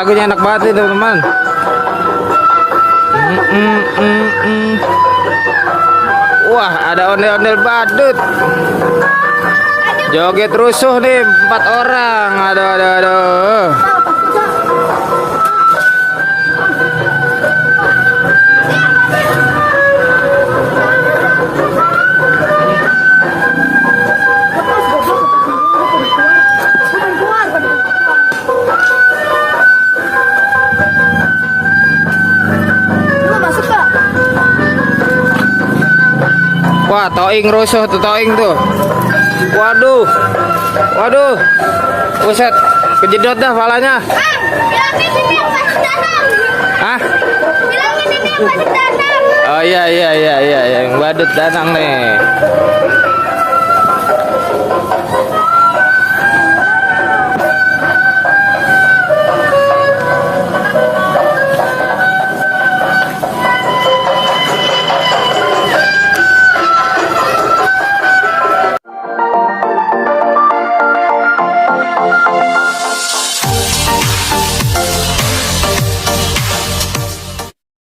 lagunya enak banget nih teman-teman. Wah, ada ondel-ondel badut. Joget rusuh nih 4 orang. Aduh, aduh, aduh. Wah, toing rusuh tuh, toing tuh. Waduh. Waduh. Buset, kejedot dah palanya. Bilangin ini yang masuk danang. Hah? Bilangin ini yang masuk danang. Oh iya, yang badut danang nih.